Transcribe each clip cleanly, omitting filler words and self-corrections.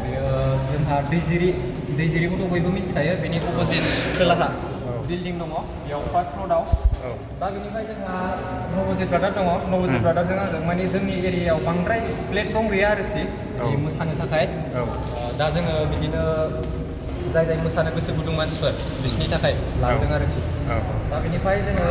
बेयो जोंहा दैजिरिखौथ' बयबो मिथिखायो बेनि अपोजिट खोलाहा बिल्डिं दङ बेयाव फार्स्ट फ्ल'राव दा बेनिफ्राय जोंहा नवजित ब्रादार दङ नवजित ब्रादारजों आंजों माने जोंनि एरियायाव बांद्राय प्लेटफर्म गैया आरोखि मोसानो थाखाय दा जोङो बिदिनो जाय मोसानो गोसो गुदुं मानसिफोर बिसोरनि थाखाय लाबोदों आरोखि दा बेनिफ्राय जोङो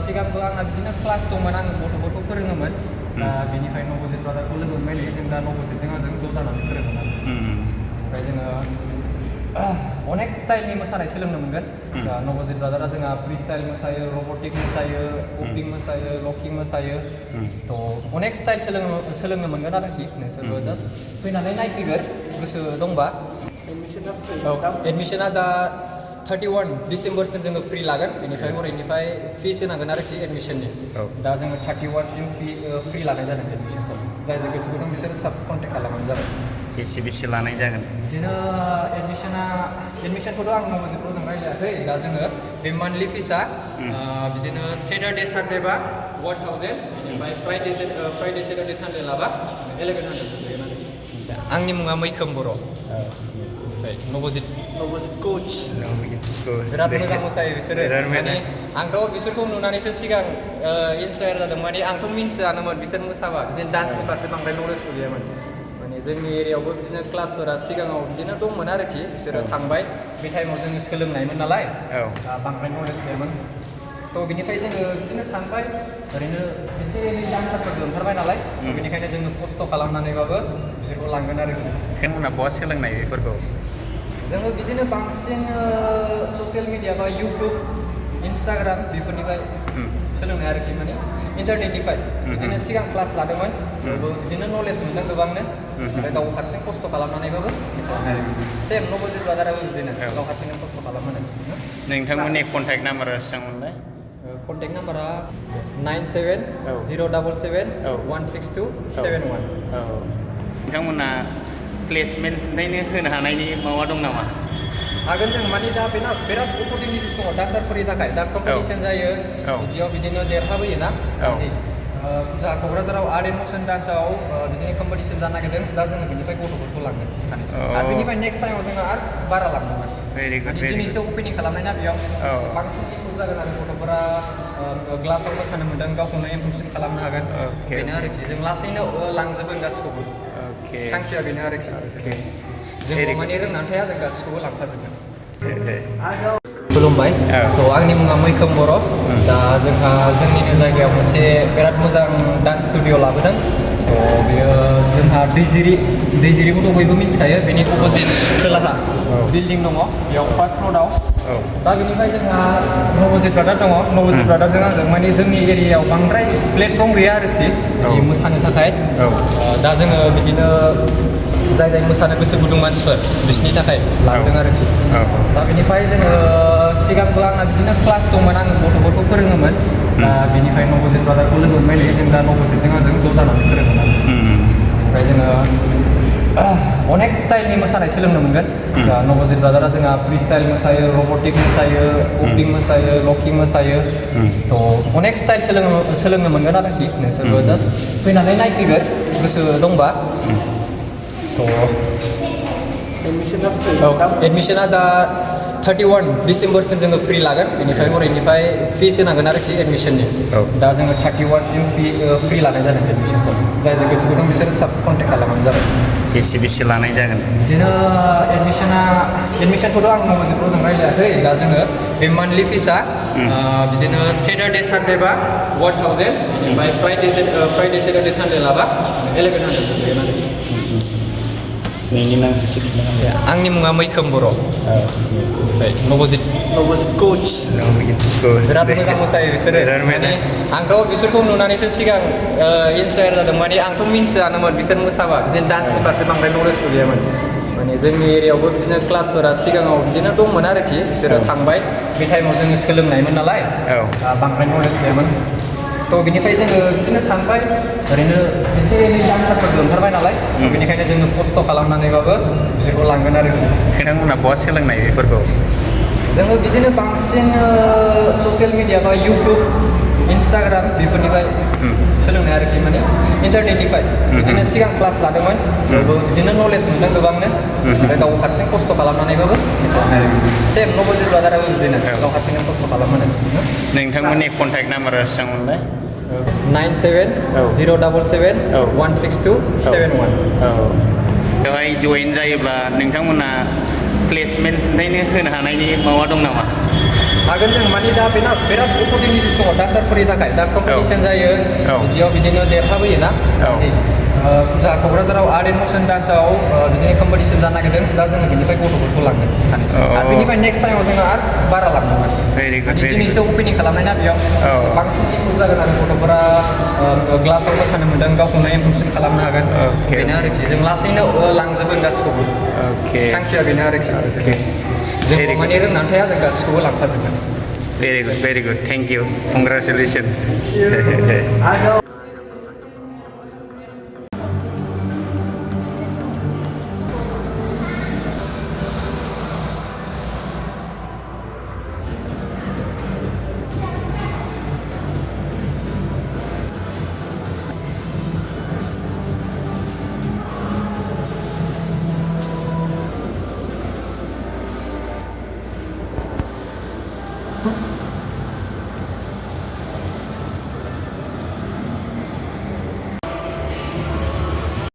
सिगांबो आंना बिदिनो क्लास दंमोन आं गथ'फोरखौ फोरोङोमोन दा बेनिफ्राय नवजित ब्रादारखौ लोगो मोनबाय जों दा नवजितजों आंजों ज' जानानै फोरोङोमोन ओमफ्राय जोङो अनेक स्टाइलनि मोसानाय सोलोंनो मोनगोन जा नवजित ब्रादारा जोंहा फ्रि स्टाइल मोसायो रबटिक मोसायो पपिं मोसायो लकिं मोसायो थ' अनेक स्टाइल सोलोंनो मोनगोन आरोखि नोंसोरबो जास्ट फैनानै नायफैगोर गोसो दंबा एडमिशना दा 31 डिसेम्बरसिम जोङो फ्रि लागोन बेनिफ्राय हरैनिफ्राय फिस होनांगोन आरोखि एडमिशननि दा जोङो 31सिम फ्रि लानाय जादों एडमिशनखौ जाय गोसो गुदुं बिसोर थाब कन्टेक्ट खालामबानो जाबाय बेसे लानाय जागोन बिदिनो एडमिशनखौथ' आं नवजितजों रायज्लायाखै दा जोङो बे मान्थलि फिसा बिदिनो सेटारडे सानडे बा 1000 ओमफ्राय फ्राइडे सेटारडे सानडे लाबा 1100 गोग्लैगोन आरोखि आंनि मुङा मैखोम बर' ओमफ्राय नवजित कच बिराद मोजां मोसायो बिसोरो माने आंथ' बिसोरखौ नुनानैसो सिगां इन्सपायार जादों माने आंथ' मिन्थियानोमोन बिसोर मोसाबा बिदिनो डान्सनि फारसे बांद्राय नलेजबो गैयामोन माने जोंनि एरियायावबो बिदिनो क्लासफोरा सिगाङाव बिदिनो दंमोन आरोखि बिसोरो थांबाय बे टाइमाव जोङो सोलोंनायमोन नालाय बांद्राय नलेज गैयामोन थ' बिनिफ्राय जोङो बिदिनो सानबाय ओरैनो एसे एनै डान्सारफोर ओंखारबाय नालाय बेनिखायनो जोङो खस्थ' खालामनानैबाबो बिसोरखौ लांगोन आरोखि उनाव बहा सोलोंनाय बेफोरखौ जोङो बिदिनो बांसिन ससियेल मिडिया बा इउटुब इन्सटाग्राम बेफोरनिफ्राय सोलोंनाय आरोखि माने इन्टारनेटनिफ्राय बिदिनो सिगां क्लास लादोंमोन बिदिनो नलेज मोनदों गोबांनो ओमफ्राय गाव हारसिं खस्थ' खालामनानैबाबो सेम नवजित ब्रादाराबो बिदिनो गाव हारसिंनो खस्थ' खालामनानै नोंथांमोननि कन्टेक्ट नाम्बारा बेसेबांमोनलाय कन्टेक्ट नाम्बारा 9707716271 नोंथांमोना प्लेसमेन्ट होनो हानायनि माबा दं नामा हागोन जों माने दा बेना बिराद अपरचुनिटिस दङ डान्सारफोरनि थाखाय दा कम्पिटिसन जायो बिदियाव बिदिनो देरहाबोयोना जोंहा क'क्राझाराव आर्ट एन्ड मसन डान्सआव बिदिनो कम्पिटिसन जानो नागिरदों दा जोङो बिनिफ्राय गथ'फोरखौ लांगोन सानैसो आरो बिनिफ्राय नेक्स्ट टाइमाव जोङो आरो बारा लांगोन दिनैसो अपेनिं खालामनाय ना बेयाव बांसिन इम्प्रुभ जागोन आरो गथ'फोरा ग्लासाव मोसानो मोन्दों गावखौनो इम्प्रुभसिन खालामनो हागोन बेनो आरोखि जों लासैनो लांजोबगोन गासिखौबो थांखिया बेनो आरोखि जों माने रोंनानै थाया जों गासिखौबो लांखाजोबगोन खुलुमबाय थ' आंनि मुङा मैखोम बर' दा जोंहा जोंनिनो जायगायाव मोनसे बिराद मोजां डान्स स्टुडिअ लाबोदों थ' बेयो जोंहा दैजिरिखौथ' बयबो मिथिखायो बेनि अपोजिट खोलाहा बिल्डिं दङ बेयाव फार्स्ट फ्ल'राव दा बेनिफ्राय जोंहा नवजित ब्रादार दङ नवजित ब्रादारजों आंजों माने जोंनि एरियायाव बांद्राय प्लेटफर्म गैया आरोखि मोसानो थाखाय दा जोङो बिदिनो जाय मोसानो गोसो गुदुं मानसिफोर बिसोरनि थाखाय लाबोदों आरोखि दा बेनिफ्राय जोङो सिगांबो आंना बिदिनो क्लास दंमोन आं गथ'फोरखौ फोरोङोमोन दा बेनिफ्राय नवजित ब्रादारखौ लोगो मोनबाय जों दा नवजितजों आंजों ज' जानानै फोरोङोमोन ओमफ्राय जोङो अनेक स्टाइलनि मोसानाय सोलोंनो मोनगोन जा नवजित ब्रादारा जोंहा फ्रि स्टाइल मोसायो रबटिक मोसायो पपिं मोसायो लकिं मोसायो थ' अनेक स्टाइल सोलोंनो मोनगोन आरोखि नोंसोरबो जास्ट फैनानै नायफैगोर गोसो दंबा एडमिशना दा 31 डिसेम्बरसिम जोङो फ्रि लागोन बेनिफ्राय हरैनिफ्राय फिस होनांगोन आरोखि एडमिशननि दा जोङो 31सिम फ्रि लानाय जादों एडमिशनखौ जाय गोसो गुदुं बिसोर थाब कन्टेक्ट खालामबानो जाबाय बेसे लानाय जागोन बिदिनो एडमिशनखौथ' आं नवजितजों रायज्लायाखै दा जोङो बे मान्थलि फिसा बिदिनो सेटारडे सानडे बा 1000 ओमफ्राय फ्राइडे सेटारडे सानडे लाबा 1100 गोग्लैगोन आरोखि नोंनि नामखौ एसे खिन्थानो आंनि मुङा मैखोम बर' ओमफ्राय नवजित कच बिराद मोजां मोसायो बिसोरो माने आंथ' बिसोरखौ नुनानैसो सिगां इन्सपायार जादों माने आंथ' मिन्थियानोमोन बिसोर मोसाबा बिदिनो डान्सनि फारसे बांद्राय नलेजबो गैयामोन माने जोंनि एरियायावबो बिदिनो क्लासफोरा सिगाङाव बिदिनो दंमोन आरोखि बिसोरो थांबाय बे टाइमाव जोङो सोलोंनायमोन नालाय बांद्राय नलेज गैयामोन थ' बिनिफ्राय जोङो बिदिनो सानबाय ओरैनो एसे एनै डान्सारफोर ओंखारबाय नालाय बेनिखायनो जोङो खस्थ' खालामनानैबाबो बिसोरखौ लांगोन आरोखि नोंथांमोना बहा सोलोंनाय बेफोरखौ जोङो बिदिनो बांसिन ससियेल मिडिया बा इउटुब Instagram बेफोरनिफ्राय सोलोंनाय आरोखि माने इन्टारनेटनिफ्राय बिदिनो सिगां क्लास लादोंमोन बिदिनो नलेज मोनदों गोबांनो ओमफ्राय गाव हारसिं खस्थ' खालामनानैबाबो सेम नबजित ब्रादाराबो बिदिनो गाव हारसिंनो खस्थ' खालामनानै नोंथांमोननि कन्टेक्ट नाम्बारा बेसेबांमोनलाय 9707162161 औ बेवहाय जइन जायोब्ला नोंथांमोना प्लेसमेन्ट सिन्थायनो होनो हानायनि माबा दं नामा? हागोन जों माने दा बेना बिराद अपरचुनिटिस दङ डान्सारफोरनि थाखाय दा कम्पिटिसन जायो बिदियाव बिदिनो देरहाबोयो ना जोंहा क'क्राझाराव आर्ट एन्ड मसन डान्सआव बिदिनो कम्पिटिसन जानो नागिरदों दा जोङो बेनिफ्राय गथ'फोरखौ लांगोन सानैसो आरो बेनिफ्राय नेक्स्ट टाइमाव जोङो आरो बारा लांगोन Very good, very दिनैसो अपेनिं खालामनाय ना बेयाव बांसिन इमप्रुभ जागोन आरो गथ'फोरा ग्लासाव मोसानो मोन्दों गावखौनो इमप्रुभसिन खालामनो हागोन बेनो आरोखि जों लासैनो लांजोबगोन गासिखौबो थांखिया बेनो आरोखि जों माने रोंनानै थाया जों गासिखौबो लांखाजोबगोन very good thank you congratulations Huh?